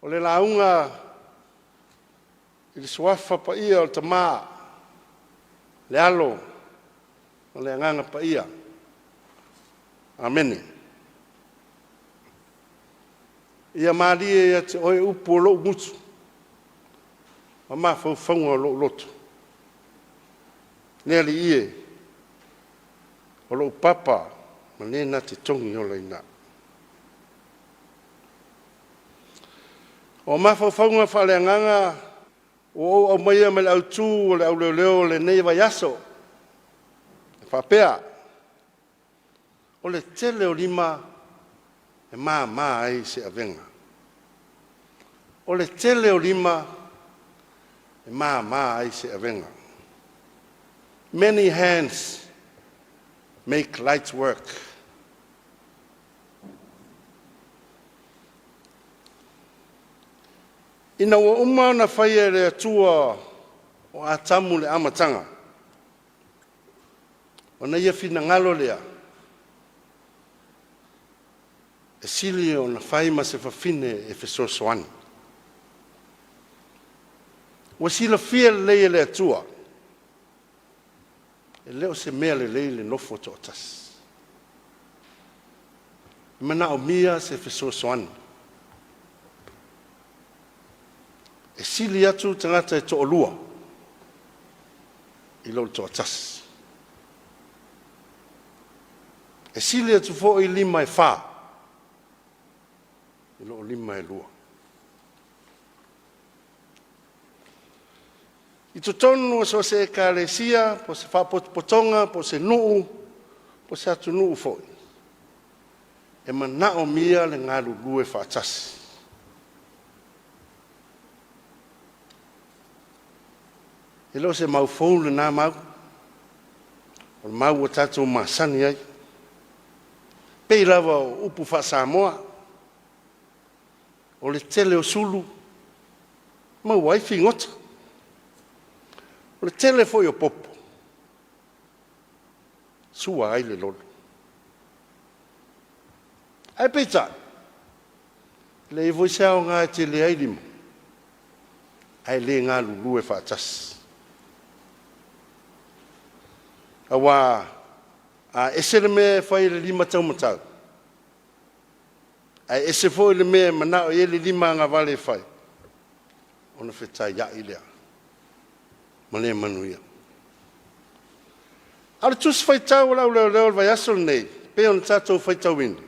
O le lauga i le Suafa Paia o le Tama, le Alo ma le Agaga Paia. Amene. Ia malie ia te Oe upu o lou gutu ma mafaufauga o lou loto, le Alii e, o lou papa ma le na te togiolaina au. O mafaufauga faaleagaga ua ou aumaia ma le autu o le auleoleo o lenei vaiaso, e faapea; o le tele o lima e mama ai se avega. O le tele o lima e mama ai se avega. Many hands make light work. Ina ua uma ona faia e le Atua o Atamu le amataga, ona Ia finagalo lea e sili ona fai ma se fafine e fesoasoani. Ua silafia lelei e le Atua, e le o se mea lelei le nofo toatasi. E manaomia se fesoasoani. E sili atu tagata e toalua i lo le toatasi. E sili atu foi lima e fa i lo lima e lua. I totonu o so o se Ekalesia po o se faapotopotoga po o se nuu po o se atunuu foi, e manaomia le galulue faatasi. E le o se mau fou lena mau, o le mau ua tatou masani ai. E pei lava o upu faa-Samoa, o le tele o sulu e maua ai figota. O le tele foi o popo, e sua ai le lolo. Ae peitai, e leai foi se aoga e tele ai lima ae le galulue faatasi. Aua a ese le mea e fai e le lima taumatau ae ese foi le mea e manao i ai le lima agavale e fai, ona fetaiai lea ma le manuia. A o le Tusi Faitau a le Au Leoleo i le vaiaso lenei pei ona tatou faitauina,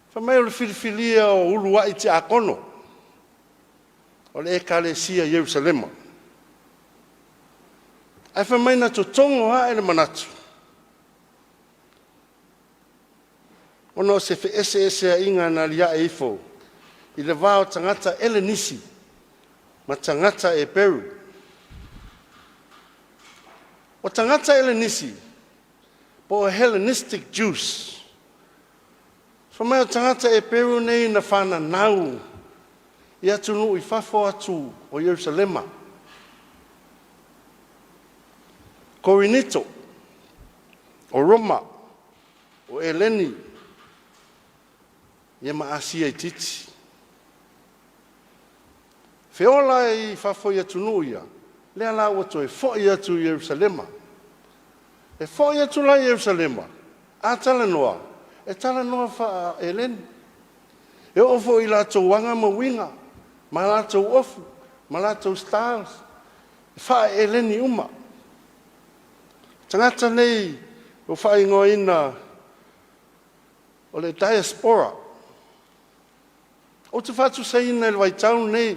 fai mai o le filifilia o uluai tiakono o le Ekalesia i Ierusalema. Ae fai mai na totogo ae le manatu ona o se feeseeseaiga na alia'e ifo i le va o tagata Elenisi ma tagata Eperu. O tagata Elenisi po o Hellenistic Jews, fai mai o tagata Eperu nei na fananau i atunuu i fafo atu o Ierusalema, Korinito, o Roma, o Eleni, ia ma Asia Itiiti. Feola i fafo i atunuu ia, lea la ua toe foi atu i Ierusalema. E foi atu la i Ierusalema, a talanoa, e talanoa faa-Eleni. E oo foi i latou aga ma uiga ma latou ofu ma latou styles, e faa-Eleni uma. O tagata nei ua faaigoaina o le diaspora. Ou te faatusaina i le vaitau lenei,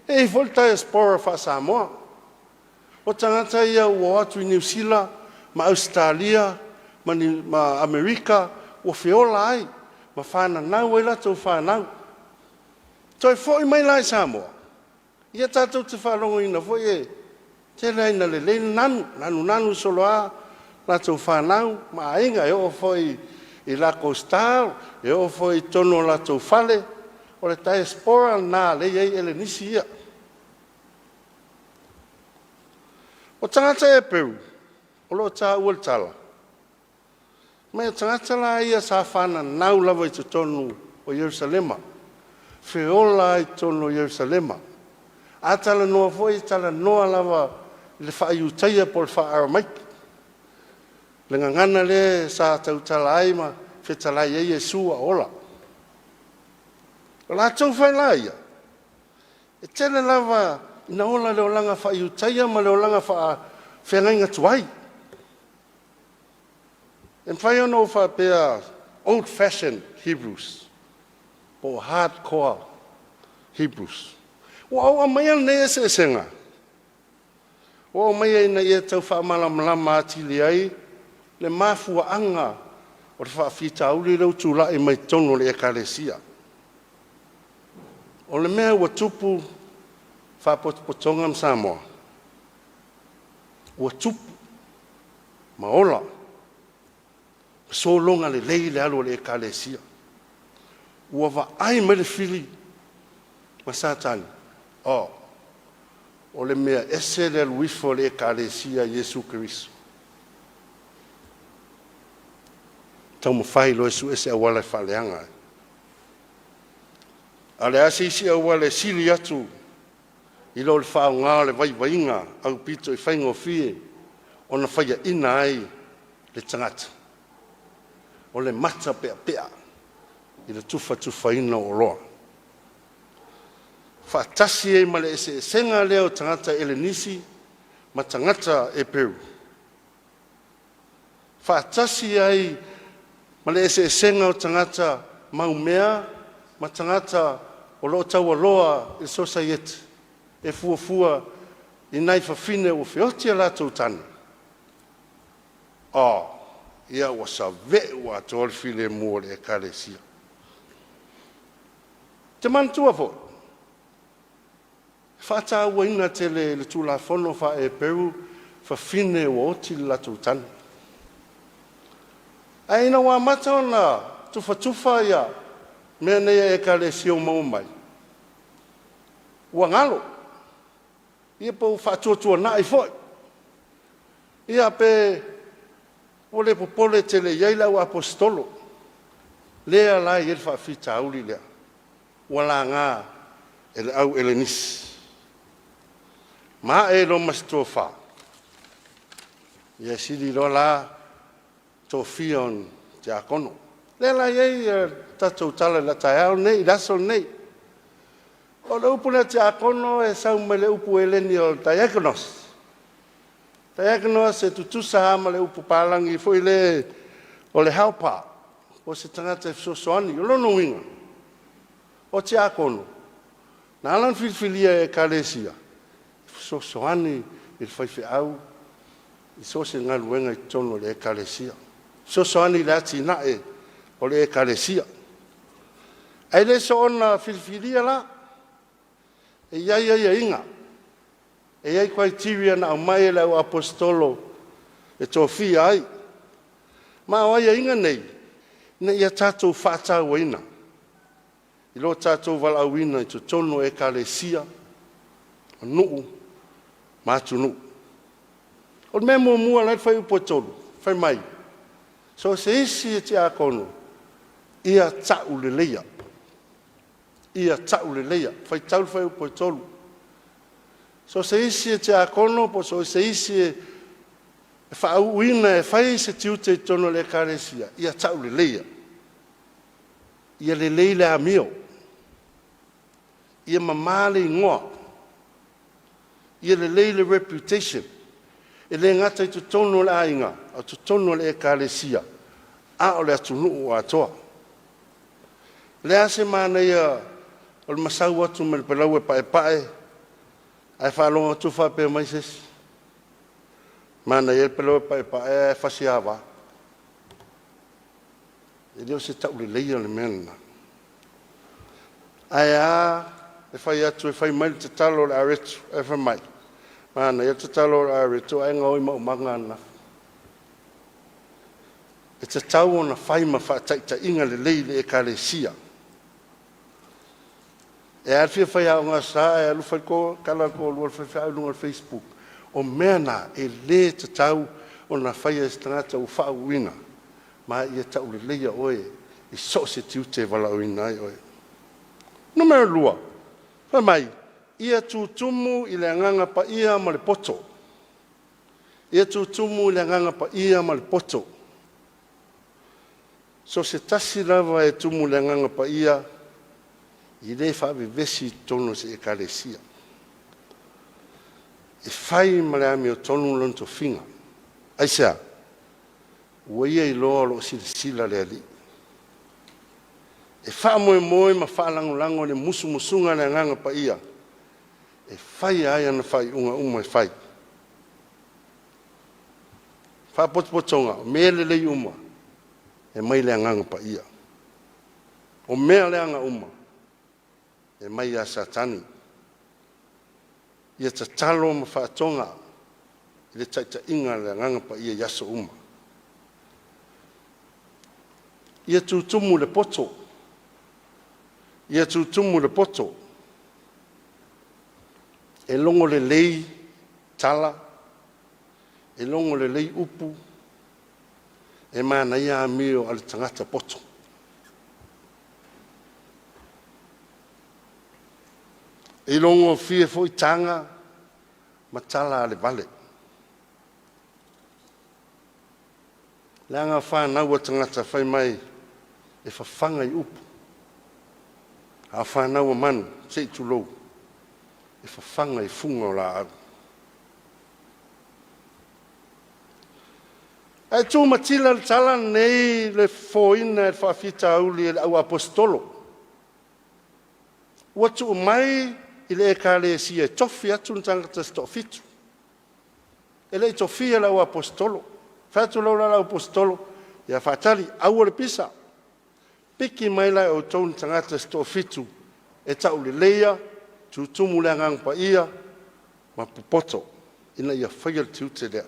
e i ai foi le diaspora faa-Samoa. O tagata ia ua o atu i Niu Sila ma Ausetalia ma Amerika ua feola ai ma fananau ai latou fanau. Toe foi mai la i Samoa, ia tatou te faalogoina foi e tele lava ina lelei le nanu, nanunanu solo lava latou fanau ma aiga, e oo foi i latou style, e oo foi i totonu o latou fale. O le diaspora lena lea e i ai Elenisi ia. O tagata Eperu o lo o taua i le tala, fai mai o tagata la ia sa fananau lava i totonu o Ierusalema. Feola ai i totonu o Ierusalema. A talanoa foi, e talanoa lava i le faa-Iutaia po o le faa-Aramaiki, le gagana lea sa tautala ai ma fetalai ai Iesu a o ola. O latou foi la ia, e tele lava ina ola i le olaga faa-Iutaia ma le olaga faafeagaiga tuai. E mafai ona ou faapea, old fashion Hebrews po o hardcore Hebrews. Ua ou aumaia lenei eseesega, ua ou aumaia ina ia tau faamalamalama atili ai le mafuaaga o le faafitauli lea ua tulai mai totonu o le Ekalesia. O le mea ua tupu faapotopotoga ma Samoa, ua tupu ma ola ma sologa lelei le alu a le Ekalesia. Ua vaai mai le fili ma Satani, oh, o le mea ese le alu ifo a le Ekalesia a Iesu Keriso. Taumafai loa e sue se auala e faaleaga ai. A o le a se isi auala e sili atu i lo le faaaoga o le vaivaiga aupito i faigofie ona faiaina ai le tagata? O le matapeapea i le tufatufaina o oloa faatasi ai ma le eseesega lea o tagata Elenisi ma tagata Eperu, faatasi ai ma le eseesega o tagata maumea ma tagata o lo o taualoa i le sosaiete e fuafua i nai fafine ua feoti a latou tane, ia ua saveu atoa le filemu o le Ekalesia. Ou te manatua foi, e faatauaina tele e le Tulafono faa-Eperu fafine ua oti le latou tane. Ae ina ua amata ona tufatufa mea nei a Ekalesia ua maua mai, ua galo, ia po ua faatuatuanai foi, ia pe ua le popole tele i ai le au aposetolo, lea la e i ai le faafitauli lea ua laga e le au Elenisi. Ma ae ai loa ma se tofa, ia e sili loa la le tofia o ni tiakono. O lea la e i ai le tatou tala i le taeao lenei, i le aso lenei. O le upu lea tiakono e sau mai le upu Helene o le diakonos. Diakonos e tutusa lava ma le upu papalagi foi lea o le helper, o se tagata e fesoasoani. O lona uiga, o tiakono, na ala ona filifilia e Ekalesia, e fesoasoani i le faifeau i so o se galuega i totonu o le Ekalesia, fesoasoani i le atinae o le Ekalesia. Ae le soona filifilia la, e i ai aiaiga, e i ai criteria na aumai e le au aposetolo e tofia ai. Ma o aiaiga nei, ina ia tatou faatauaina i lo tatou valaauina i totonu o Ekalesia, o nuu ma atunuu. O le mea muamua la e i le fuaiupu 3, fai mai, so o se isi e tiakono, ia tauleleia, ia tauleleia. Faitau le fuaiupu 3. So o se isi e tiakono po o so o se isi e faauuina e fai se tiute i totonu o le Ekalesia, ia tauleleia, ia lelei le amio, ia mama le igoa, ia lelei le reputation, e le gata i totonu o le aiga, a o totonu o le Ekalesia, a o le atunuu atoa. O le a se manaia o le masau atu ma le palaua e paepae ae faalogo atu o faapea mai se isi, manaia le palaoa e paepae ae fasiava. E le o se tauleleia le mea lena. Ae a le fai atu e fai mai le tatalo a le areto ae fai mai, manaia le tatalo a le areto ae gaoi maumaga ananafi. E tatau ona fai ma faataitaiga lelei i le Ekalesia. E a le fia faiaoga Aso Sa ae alu fai le tala a le toalua o le faifeau i luga o le Facebook. O mea na e le tatau ona faia e se tagata ua faauuina, ma ia tauleleia oe i so o se tiute e valaauina ai oe. Numera 2, fai mai, ia tutumu i le agaga paia ma le poto. Ia tutumu i le agaga paia ma le poto. So o se tasi lava e tumu i le agaga paia, e le faavevesi i totonu o se ekalesia. E fai ma le amiotonu lona tofiga. Aisea? Ua ia iloa o lo o silasila le Alii. E faamoemoe ma faalagolago i le musumusuga a le Agaga Paia e faia ai ana faaiuga uma e fai. Faapotopotoga, o mea lelei uma, e mai le Agaga Paia. O mea leaga uma, e mai ia Satani. Ia tatalo ma faatoga i le taitaiga a le Agaga Paia i aso uma. Ia tutumu i le poto, ia tutumu i le poto. E logo lelei tala, e logo lelei upu, e manaia amio a le tagata poto. E iloagofie foi taga ma tala a le vale. Leaga fanau a tagata fai mai e fafaga i upu, a o fanau a manu, se i tulou, e fafaga i fuga o laau. Ae tu matila le tala lenei i le fofoina e le faafitauli e le auaposeitolo. Ua tuu mai i le Ekalesia e tofi atu ni tagata se toafitu. E le i tofia le auaposeitolo. Fai atu loa la le auaposeitolo, ia faatali, aua le pisa, piki mai la e outou ni tagata se toafitu e tauleleia, tutumu i le Agaga Paia ma popoto ina ia faia le tiute lea.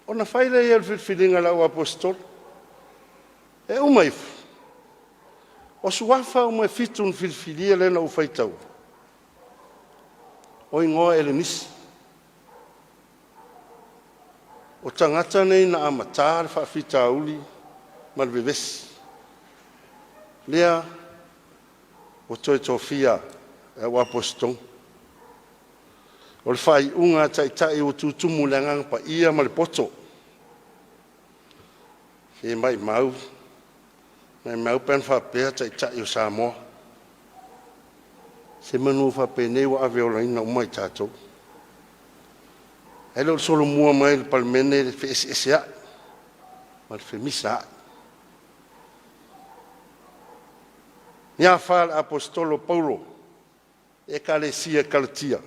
Ona fai lea o le filifiliga a le auaposeitolo. E uma ifo, o suafa uma e fitu na filifilia lea na ou faitaua, o igoa Elenisi. O tagata nei na amata le faafitauli ma le vevesi, lea ua toe tofia e auaposeitolo. O le faaiuga a taitai ua tutumu i le Agaga Paia ma le poto. Se maumau, maumau pe ana faapea Taitai o Samoa, semeamanu faapenei ua aveolaina uma i tatou. Ae le o le solomua mai i le Palemene le feeseeseai ma le femisaai. Ni afa le Aposetolo o Paulo i le Ekalesia i Kalatia, e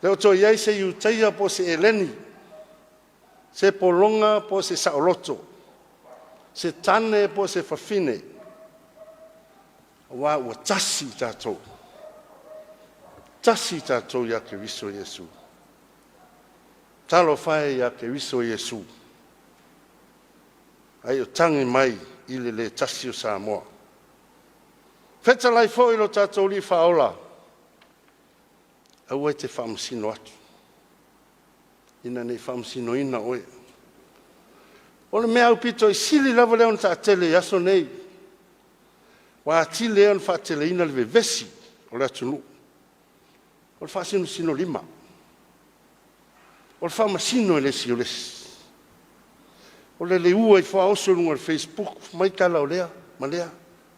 le o toe i ai se Iutaia po o se Eleni, se pologa po o se saoloto, se tane po o se fafine, aua ua tasi i tatou, tasi i tatou ia Keriso Iesu. Talofa e ia Keriso Iesu, a ia o tagi mai i le le tasi o Samoa. Fetalai foi lo tatou Alii Faaola, aua e te faamasino atu, ina ne i faamasinoina oe. O le mea aupito sili lava lea ona taatele i aso nei, ua atili ai ona faateleina le vevesi o le atunuu, o le faasinosinolima, o le faamasino e le isi o le isi, o le liua i fuaoso i luga o le facebook, fai mai tala o lea ma lea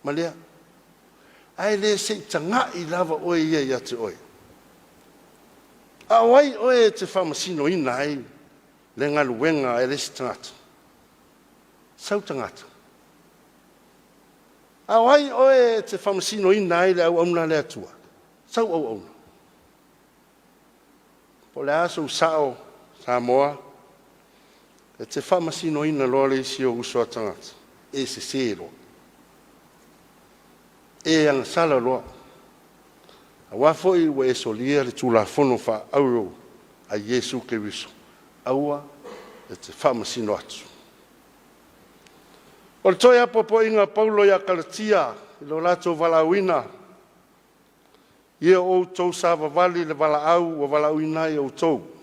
ma lea, ae le se i tagai lava oe ia ia te oe. A o ai oe e te faamasinoina ai le galuega a le isi tagata? Sau tagata. A o ai oe e te faamasinoina ai le auauna a le Atua? Sau auauna. Po o le a sou sao Samoa, e te faamasinoina loa le isi ou uso a tagata, e sese loa, e agasala loa, aua foi ua e solia le Tulafono faaauro a Iesu Keriso, aua e te faamasino atu. O le toe apoapoaiga a Paulo ia Kalatia i lo latou valaauina, ia outou savavali i le valaau ua valaauina ai outou.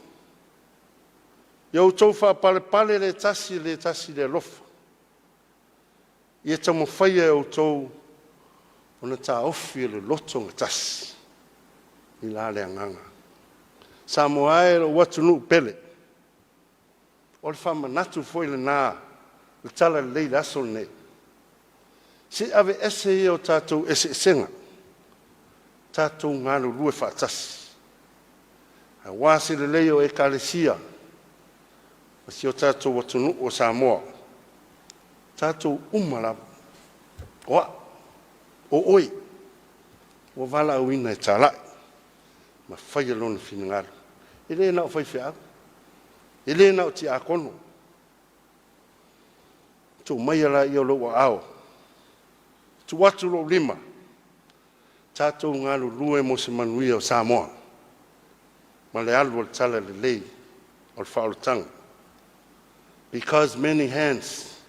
Ia outou faapalepale le tasi i le tasi i le alofa. Ia taumafaia e outou ona taofi e le loto gatasi i la le agaga. Samoa e lou atunuu pele, o le faamanatu foi lena o le Talalelei i le aso lenei. Se i aveese ia o tatou eseesega, tatou galulue faatasi aua se lelei o Ekalesia ma si o tatou atunuu o Samoa, tatou uma lava, o au, o oe, ua valaauina e talai ma faia Lona finagalo. E le na o faifeau, e le na o tiakono. Tuu maia laia o lou aao, tuu atu lou lima, tatou galulue mo se manuia o Samoa ma le alu o le talalelei o le faaolataga. Because many hands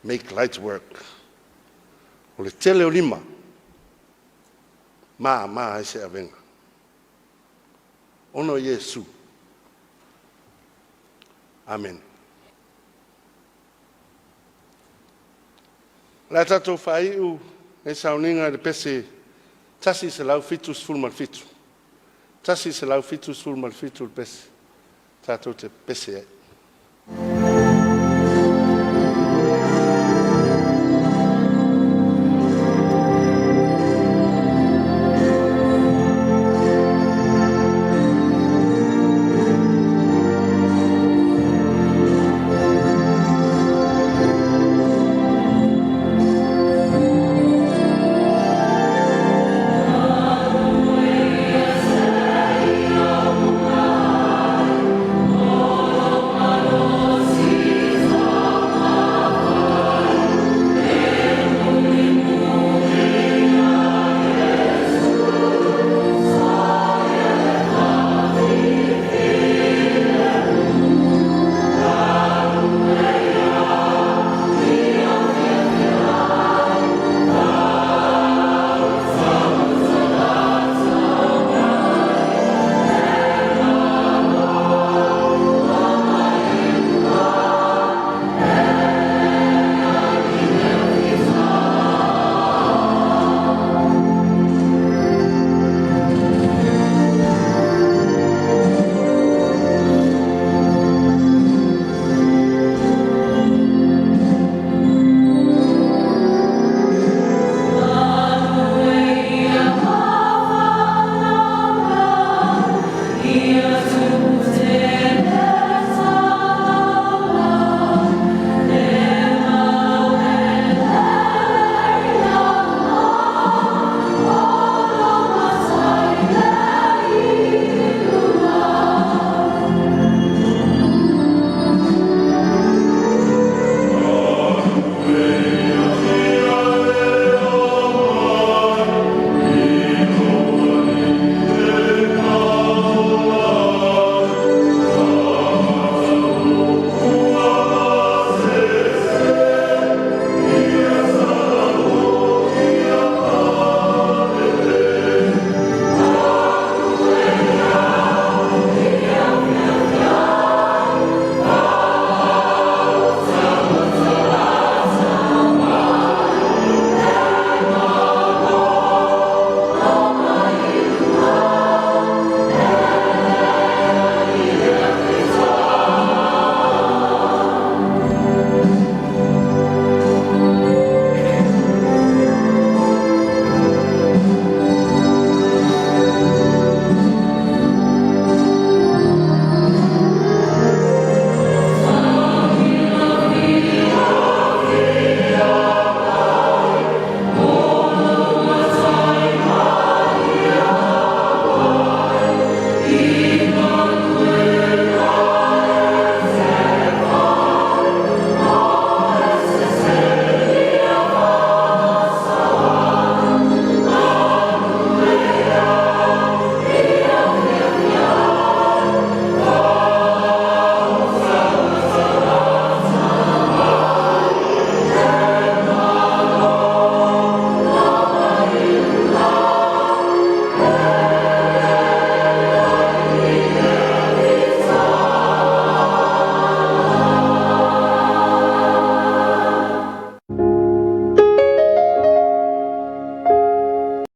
make light work. O le tele o lima, e mama ai se avega. Ona o Iesu. Amene. O le a tatou faaiu lenei sauniga i le pese 177, 177 le pese tatou te pepese ai.